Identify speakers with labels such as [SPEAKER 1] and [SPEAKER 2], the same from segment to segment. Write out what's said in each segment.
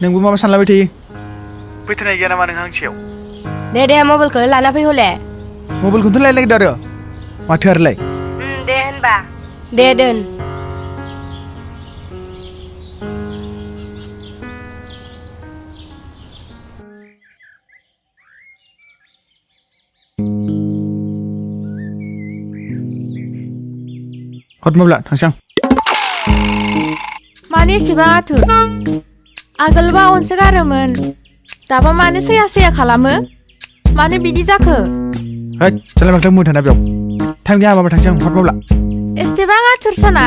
[SPEAKER 1] नोंबो माबा सानलाबाय थायो फैथारनाय गैया नामा नों आंसेयाव
[SPEAKER 2] दे मबाइलखौ लाना फै हले
[SPEAKER 1] मबाइलखौथ' लायनो नागिरदों आरो माथो आरोलाय
[SPEAKER 2] दे होनबा दे दोन
[SPEAKER 1] हर मबाइला थांसां
[SPEAKER 2] मानो एसेबां आथुर आगोलबा अनसोगारोमोन दाबा मानो सैया खालामो मानो बिदि जाखो
[SPEAKER 1] हैद सालाय माथो मोथाना बेयाव टाइम गैया माबा थांसां हर मबाइला
[SPEAKER 2] एसेबां आथुर साना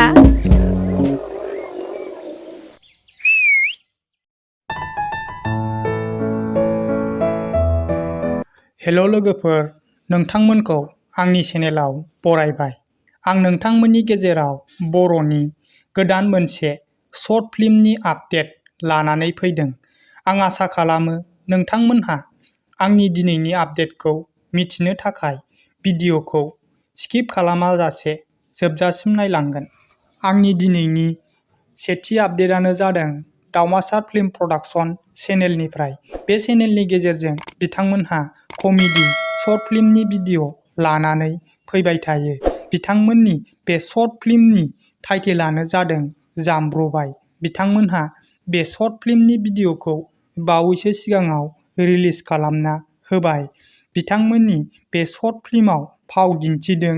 [SPEAKER 3] हेल' लोगोफोर नोंथांमोनखौ आंनि चेनेलाव बरायबाय आं नोंथांमोननि गेजेराव बर'नि गोदान मोनसे शर्ट फिल्मनि आपडेट लानानै फैदों आं आसा खालामो नोंथांमोनहा आंनि दिनैनि आपडेटखौ मिथिनो थाखाय भिडिअखौ स्किप खालामाजासे जोबजासिम नायलांगोन आंनि दिनैनि सेथि आपडेटआनो जादों दावमासार फिल्म प्रडाक्शन चेनेलनिफ्राय बे चेनेलनि गेजेरजों बिथांमोनहा कमेडि शर्ट फिल्मनि भिडिअ लानानै फैबाय थायो बिथांमोननि बे शर्ट फिल्मनि टाइटेलानो जादों जामब्रबाय बिथांमोनहा बे शर्ट फिल्मनि भिडिअखौ बावैसो सिगाङाव रिलिज खालामना होबाय बिथांमोननि बे शर्ट फिल्माव फाव दिन्थिदों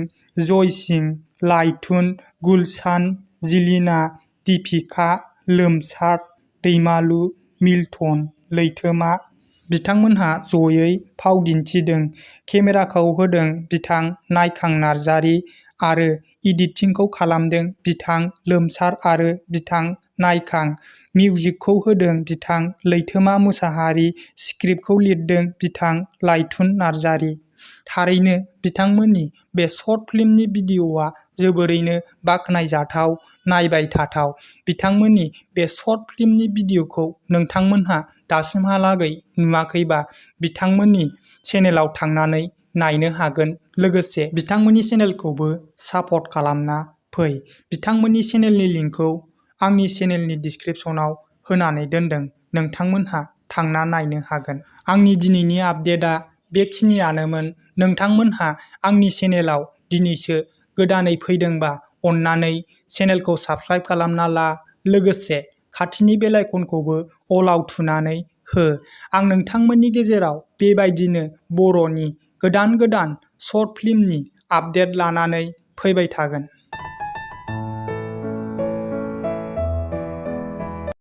[SPEAKER 3] जयसिं लाइथुन गुलसान जिलिना दीपिका लोमसार दैमालु मिल्टन लैथोमा बिथांमोनहा जयै फाव दिन्थिदों केमेराखौ होदों बिथां नायखां नार्जारि आरो एडिटिंखौ खालामदों बिथां लोमसार आरो बिथां नायखां मिउजिकखौ होदों बिथां लैथोमा मुसाहारि स्क्रिप्टखौ लिरदों बिथां लाइथुन नार्जारि थारैनो बिथांमोननि बे शर्ट फिल्मनि भिडिअआ जोबोरैनो बाख्नायजाथाव नायबाय थाथाव बिथांमोननि बे शर्ट फिल्मनि भिडिअखौ नोंथांमोनहा दासिमहालागै नुवाखैबा बिथांमोननि चेनेलाव थांनानै नायनो हागोन लोगोसे बिथांमोननि चेनेलखौबो सापर्ट खालामना फै बिथांमोननि चेनेलनि लिंकखौ आंनि चेनेलनि डिसक्रिपसनाव होनानै दोनदों नोंथांमोनहा थांना नायनो हागोन आंनि दिनैनि आपडेटआ बेखिनियानोमोन नोंथांमोनहा आंनि चेनेलाव दिनैसो गोदानै फैदोंबा अन्नानै चेनेलखौ साबस्क्राइब खालामना ला लोगोसे खाथिनि बेल आइकनखौबो अलाव थुनानै हो आं नोंथांमोननि गेजेराव बेबायदिनो बर'नि गोदान शर्ट फिल्मनि आपडेट लानानै फैबाय थागोन।